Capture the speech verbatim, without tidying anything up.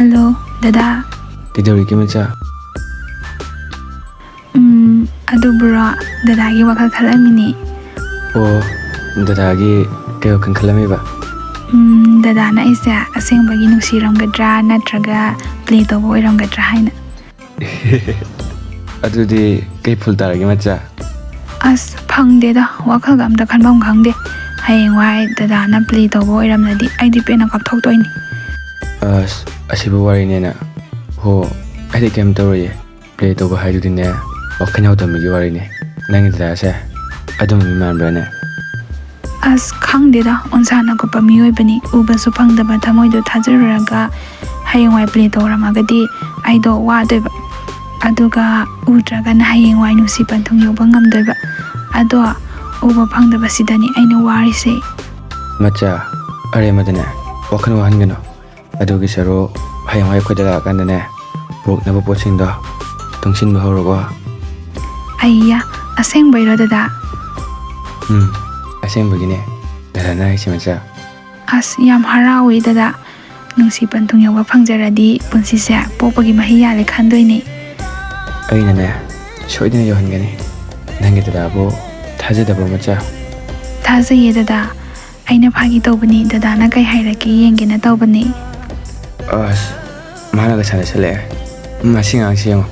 Hello, ꯗꯗꯥ꯫ ꯀꯩꯗꯧꯔꯤꯒꯦ, ꯃꯆꯥ? ꯎꯝ, ꯑꯗꯨꯕꯨꯔꯣ, ꯗꯗꯥꯒꯤ ꯋꯥꯈꯜ ꯈꯜꯂꯝꯃꯤꯅꯤ꯫ ꯑꯣ, ꯗꯗꯥꯒꯤ ꯀꯩ ꯋꯥꯈꯜ ꯈꯜꯂꯝꯃꯤꯕ? ꯎꯝ, ꯗꯗꯥꯅ ꯑꯩꯁꯦ ꯑꯁꯦꯡꯕꯒꯤ ꯅꯨꯡꯁꯤꯔꯝꯒꯗ꯭ꯔꯥ ꯅꯠꯇ꯭ꯔꯒ ꯄ꯭ꯂꯦ ꯇꯧꯕ ꯑꯣꯏꯔꯝꯒꯗ꯭ꯔꯥ ꯍꯥꯏꯅ꯫ ꯑꯗꯨꯗꯤ ꯀꯩ ꯐꯨꯜ ꯇꯥꯔꯒꯦ, ꯃꯆꯥ? ꯑꯁ, ꯐꯪꯗꯦꯗ, ꯋꯥꯈꯜꯒ ꯑꯝꯇ ꯈꯟꯐꯝ ꯈꯪꯗꯦ꯫ ꯍꯌꯦꯡꯋꯥꯏ ꯗꯗꯥꯅ ꯄ꯭ꯂꯦ ꯇꯧꯕ ꯑꯣꯏꯔꯝꯂꯗꯤ ꯑꯩꯗꯤ ꯄꯦꯟꯅ ꯀꯥꯞꯊꯣꯛꯇꯣꯏꯅꯤ꯫ ꯑꯁ, ꯑꯁꯤꯕꯨ ꯋꯥꯔꯤꯅꯦꯅ꯫ ꯍꯣ, ꯑꯩꯗꯤ ꯀꯩꯝ ꯇꯧꯔꯣꯏꯌꯦ꯫ ꯄ꯭ꯂꯦ ꯇꯧꯕ ꯍꯥꯏꯗꯨꯗꯤꯅꯦ, ꯋꯥꯈꯜ ꯌꯥꯎꯗꯕ ꯃꯤꯒꯤ ꯋꯥꯔꯤꯅꯦ꯫ ꯅꯪꯒꯤ ꯗꯗꯥꯁꯦ ꯑꯗꯨꯝꯕ ꯃꯤ ꯃꯥꯟꯕ꯭ꯔꯥꯅꯦ? ꯑꯁ, ꯈꯪꯗꯦꯗ, ꯑꯣꯟꯁꯥꯅ ꯀꯨꯞꯄ ꯃꯤꯑꯣꯏꯕꯅꯤ꯫ ꯎꯕꯁꯨ ꯐꯪꯗꯕ ꯊꯃꯣꯏꯗꯣ ꯊꯥꯖꯔꯨꯔꯒ ꯍꯌꯦꯡꯋꯥꯏ ꯄ꯭ꯂꯦ ꯇꯧꯔꯝꯃꯒꯗꯤ ꯑꯩꯗꯣ ꯋꯥꯗꯣꯏꯕ꯫ ꯑꯗꯨꯒ ꯎꯗ꯭ꯔꯒꯅ ꯍꯌꯦꯡꯋꯥꯏ ꯅꯨꯡꯁꯤ ꯄꯟꯊꯨꯡ ꯌꯧꯕ ꯉꯝꯗꯣꯏꯕ꯫ ꯑꯗꯣ ꯎꯕ ꯐꯪꯗꯕꯁꯤꯗꯅꯤ ꯑꯩꯅ ꯋꯥꯔꯤꯁꯦ꯫ ꯃꯆꯥ, ꯑꯔꯦꯝꯕꯗꯅꯦ ꯋꯥꯈꯜ ꯋꯥꯍꯟꯒꯅꯨ꯫ ꯑꯗꯨꯒꯤ ꯁꯔꯨꯛ ꯍꯌꯦꯡꯋꯥꯏ ꯑꯩꯈꯣꯏꯗ ꯂꯥꯛꯑꯀꯥꯟꯗꯅꯦ, ꯄꯨꯔꯛꯅꯕ ꯄꯣꯠꯁꯤꯡꯗꯣ ꯇꯨꯡꯁꯤꯟꯕ ꯍꯧꯔꯣꯀꯣ꯫ ꯑꯩꯌꯥ, ꯑꯁꯦꯡꯕꯩꯔꯣ, ꯗꯗꯥ? ꯎꯝ, ꯑꯁꯦꯡꯕꯒꯤꯅꯦ꯫ ꯗꯗꯥꯅ ꯍꯥꯏꯁꯦ, ꯃꯆꯥ꯫ ꯑꯁ, ꯌꯥꯝ ꯍꯔꯥꯎꯏ, ꯗꯗꯥ꯫ ꯅꯨꯡꯁꯤ ꯄꯟꯊꯨꯡ ꯌꯧꯕ ꯐꯪꯖꯔꯗꯤ ꯄꯨꯟꯁꯤꯁꯦ ꯄꯣꯛꯄꯒꯤ ꯃꯍꯩ ꯌꯥꯜꯂꯦ ꯈꯟꯗꯣꯏꯅꯦ꯫ ꯑꯩꯅꯅꯦ, ꯁꯣꯏꯗꯅ ꯌꯧꯍꯟꯒꯅꯤ꯫ ꯅꯪꯒꯤ ꯗꯗꯥꯕꯨ ꯊꯥꯖꯗꯕ꯭ꯔꯣ, ꯃꯆꯥ? ꯊꯥꯖꯩꯌꯦ, ꯗꯗꯥ꯫ ꯑꯩꯅ ꯐꯥꯒꯤ ꯇꯧꯕꯅꯤ, ꯗꯗꯥꯅ ꯀꯩ ꯍꯥꯏꯔꯛꯀꯦ ꯌꯦꯡꯒꯦꯅ ꯇꯧꯕꯅꯤ꯫ ꯑꯁ, ꯃꯥꯅꯒ ꯁꯥꯟꯅꯁꯜꯂꯛꯑꯦ꯫ ꯃꯁꯤ ꯉꯥꯡꯁꯤ ꯌꯦꯡꯉꯣ꯫